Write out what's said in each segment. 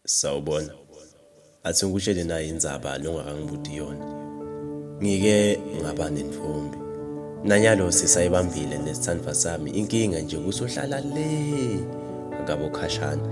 Sawubona. Athi ngikutshele nayi indzaba longakangibuti yona. Ngike ngaba nentombi. Nanyalo sisayibambile nesithandwa sami. Inkinga nje ukuthi uhlala le ngabo khashana.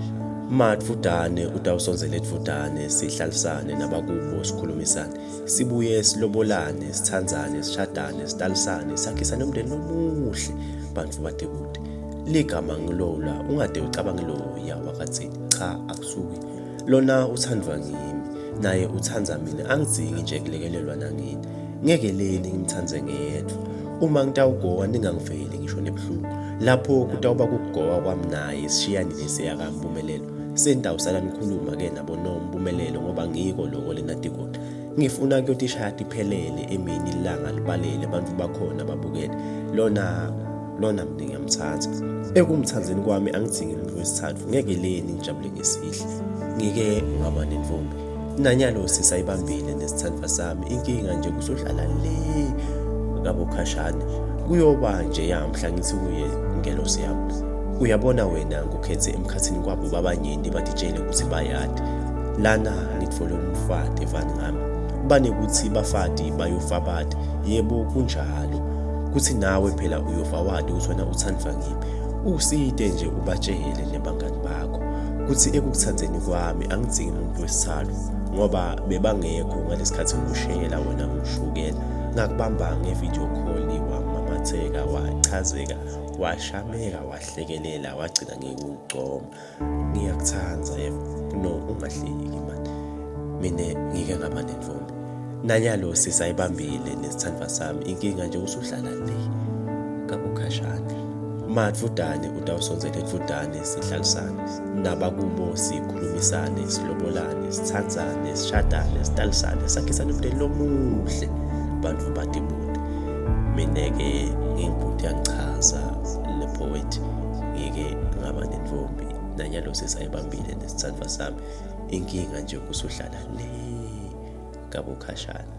Matfudane utawusondzela edvudane sihlalisane nabakubo sikhulumisane. Sibuye silobolane, sithandzane, sishadane, sitalisane, sakhisane umndeni lomuhle bantfu bate kude. Ligama ngilola ungade ucabange loya wakadzeni. Cha akusuki. Lona uthandwa ngimi naye uthanda mina angidzingi nje kulekelelwa nangini. Ngeke leni ngimthande ngedwa. Uma ngitawugowa ningangiveli ngisho nebuhlungu. Lapho kutawuba kukugowa kwami naye sishiyane nesiya kaMpumelelo. Senitawusala nikhuluma ke nabo noMpumelelo ngoba ngiko loko lenati kona. Ngifuna kuyotishaya tiphelele emini ilanga libalele abantu bakhona babukele. Lona lona mina ngiyamthanda. Ekumthandeni kwami angidzingi umuntu wesithathu ngeke leni ngijabule ngesihle. Ngike ngaba nentombi. Nanyalo sisayibambile nesithandwa sami inkinga nje kusohlala le kabokhashane. Kuyoba nje yamhla ngithi kuye ngelosi yami. Uyabona wena ngikukhethe emkhathini kwabo babanyenti batitshele ukuthi bayadi. Lana ngitfole umfati vani ngami. Banekuthi bafati bayofa bade. Yebo kunjalo. Kuthi nawe phela uyofa wadi ukuthi wena uthandwa ngimi. Usite nje ubatshele nebangani bakho kuthi ekukuthandeni kwami angidzingi umuntu wesithalo ngoba bebangekho ngalesikhathi ngikushela wena ngishukela ngakubamba nge-video call wamamatheka wachazeka washameka wahlekelela wagcina ngikugcoma Ngiyakuthanda yebo. No, ungahleki mani. Mina ngike ngaba nentombi. Nanyalo sisayibambile nesithandwa sami. Inkinga nje usuhlala le kabukhashane. Matfudane utawusondzela edvudane sihlalisane. Nabakubo sikhulumisane, silobolane, sithandzane, sishadane, sitalisane, sakhisane umndeni lomuhle. Bantfu batibute. Mina-ke ngingibhuti yangichaza le poet ngike ngaba nentombi nanyalo sisayibambile nesithandwa sami inkinga nje kusuhlala le kabukhashana.